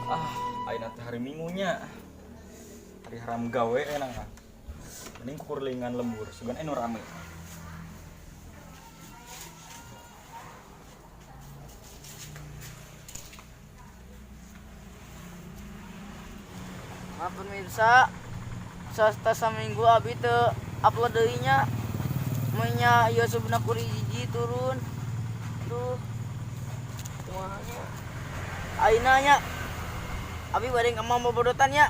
Ah, ayeuna teh hari Minggunya. Hari haram gawe enak mah. Mending kukurlingan lembur, sugan anu rame. Maaf pemirsa, sasta saminggu abi teu upload deui nya. Menya ieu sebenarnya kuri hiji turun. Duh. Kumaha nya? Ayeuna nya abi bade ka Mama Bobodotan nya.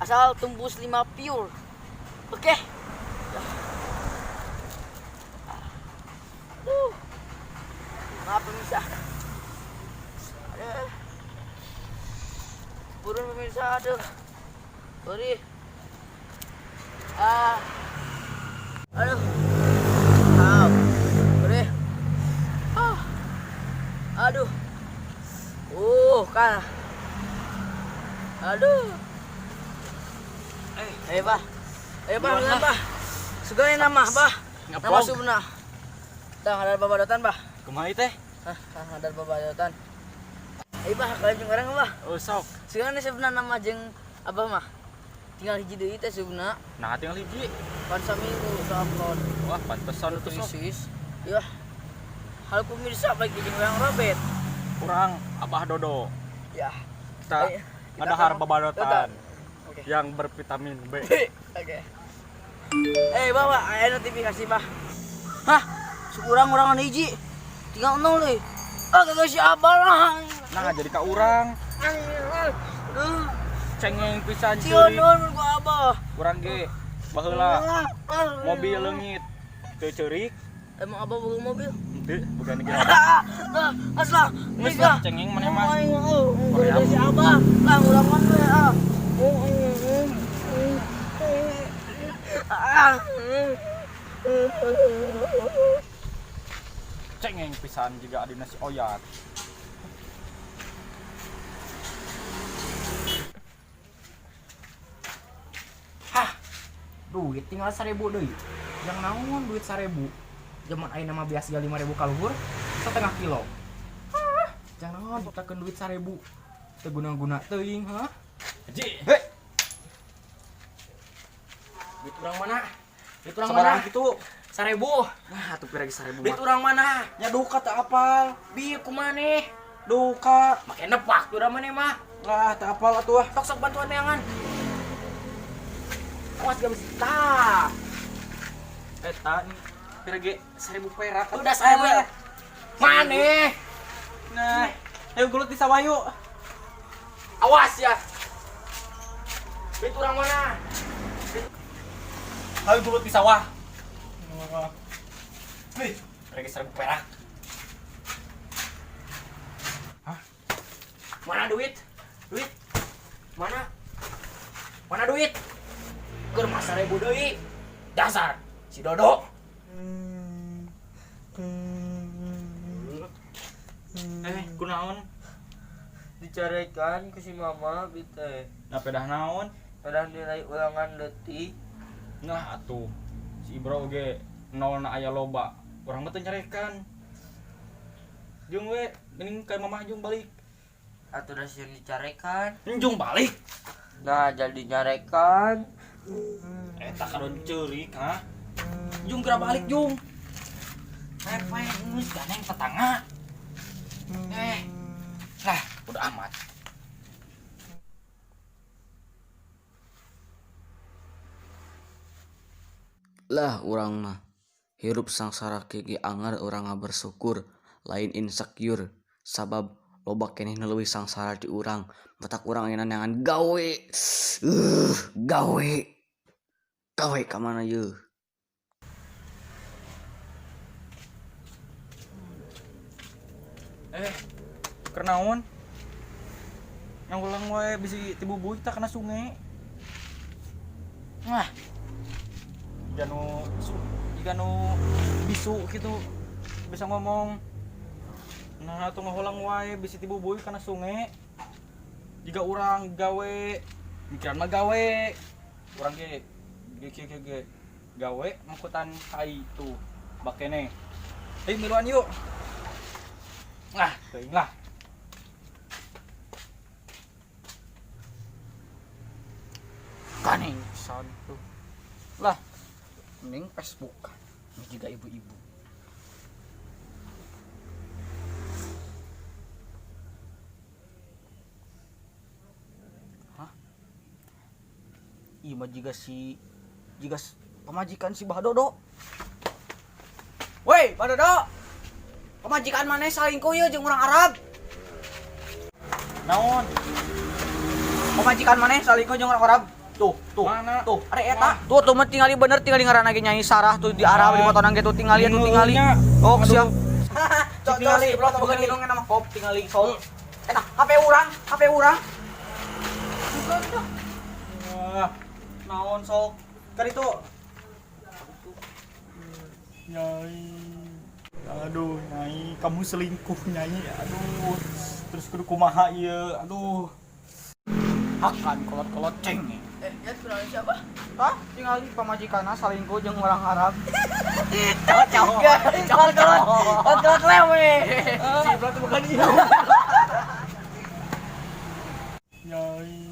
Asal tembus 5 pure. Oke. Aduh. Maaf pemirsa. Aduh. Turun pemirsa, aduh. Sorry. Ah. Aduh. Ah. Sorry. Ah. Aduh. Kan. Aduh. Eh, Bah. Eh, Bah, Gimana? Bah. Sugana nama, Bah. Nama Ngevlog. subna. Tah ada babadotan, Bah. Kumaha ieu teh? Hah, tah ada babadotan. Eh, Bah, kalian jeung urang, Bah. Oh, sok. Sugana sebenarnya nama jeung Abah mah. Tinggal hiji deui teh subna. Nah, tinggal hiji. Pan saminggu teu upload. Wah, pantesan itu sok. Krisis. Ya. Halo pemirsa, baik jeung urang Robert. Kurang Abah Dodo. Ya. Kita Ayo, kita ngadahar akan- babadotan Oke. yang bervitamin B. Oke. Eh, Bapak, aya notifikasi, Bah. Hah? Sekurang-kurangan hiji. Tinggal nol euy. Ah, gagal si Abah lah. Nah, jadi ka urang Aduh, cengeng pisan sieun ceurik. nuhun ku Abah. Urang ge baheula mobil leungit teu ceurik. Emang Abah boga mobil? Henteu, bukan ge. Ah, aslah, Geus lah cengeng maneh mah. Korea si Abah. Lah, urang mah we ah. Ah. Cengeng pisan juga adina si Oyat. Hah, duit tinggal 1.000 deui. Yang naon duit 1.000? Zaman ayeuna mah biasa 5.000 kaluhur setengah kilo. Hah, jangan naon nyiptakeun duit 1.000. Teu guna-guna teuing, hah? Haji, Hei. Duit urang mana? Duit urang mana? sabaraha kitu? 1.000. Nah, atuh pira ge 1.000 Duit mah. urang mana? Nya duka teu apal. Bi kumaneh? Duka. Make nepak urang maneh mah. Lah, teu apal atuh ah. Tok sok bantuan neangan. Awas gak bisa. Tah. Eta nih pira ge 1.000 perak. Udah 1.000 ya. Maneh. Nah, ayo gelut di sawah yuk. Awas ya. Duit urang mana? Ayo gelut di sawah. Wih, pira ge 1.000 perak. Hah? Mana duit? Duit? Mana? Mana duit? Keur mah 1.000 deui. Dasar si Dodo. Eh, kunaon? Dicarekan ku si mama bite. Nah, pedah naon? Padahal nilai ulangan leutik. Nah, atuh. Si Ibro oge nol na aya loba. Urang mah teu nyarekan. Jung we, mending ka mamah jung balik. Atuh da sieun dicarekan. Jung balik. Nah, jadi nyarekan. Eta kadon ceurik, ha? Jung geura balik, Jung. Pepe geus ganeng tetangga. Eh. Lah, udah amat. Lah urang mah hirup sangsara kieu ge anger urang bersyukur lain insecure sabab loba keneh nu leuwih sangsara ti urang matak urang ayeuna neangan gawe. Gawe. Gawe ka mana yeuh. Eh, keur naon? Ngulang wae bisi tibubuy tah kana sungai. Wah, Jiga nu jiga nu bisu gitu bisa ngomong. Nah, atuh ngahulang wae bisi tibubuy kana sungai. Jiga urang gawe, mikiran mah gawe. Urang ge ge ge ge ge. Gawe mangkutan kai tuh bakene. Eh, miluan yuk. Ah, teuing lah. Kaning pisan tuh. Lah, mending Facebook kan. Ini juga ibu-ibu. Hah? Iya mah juga si juga pamajikan si Bah Dodo. Woi, Bah Dodo. Pamajikan maneh salingkuh ieu jeung urang Arab. Naon? Pamajikan maneh salingkuh jeung urang Arab. Tuh, tuh. Mana? Tuh, ada eta. Tuh, tuh mah tingali bener tingali ngaranna ge Nyai Sarah tuh di Arab di motonan ge tuh tingali tuh tingali. Oh, siap. Cok, tingali, bukan minum nama kop tingali sok. Eta HP urang, HP urang. Wah, Naon sok? Kan itu Nyai. Aduh, Nyai, kamu selingkuh, Nyai. Aduh. Terus kudu kumaha ieu? Aduh. akan kolot-kolot ceng. Eh, ya kurang siapa? Hah? Tingali pamajikanna salingkuh jeung urang Arab. Kolot kolot kolot lewe. Si berarti bukan iya. Nyai.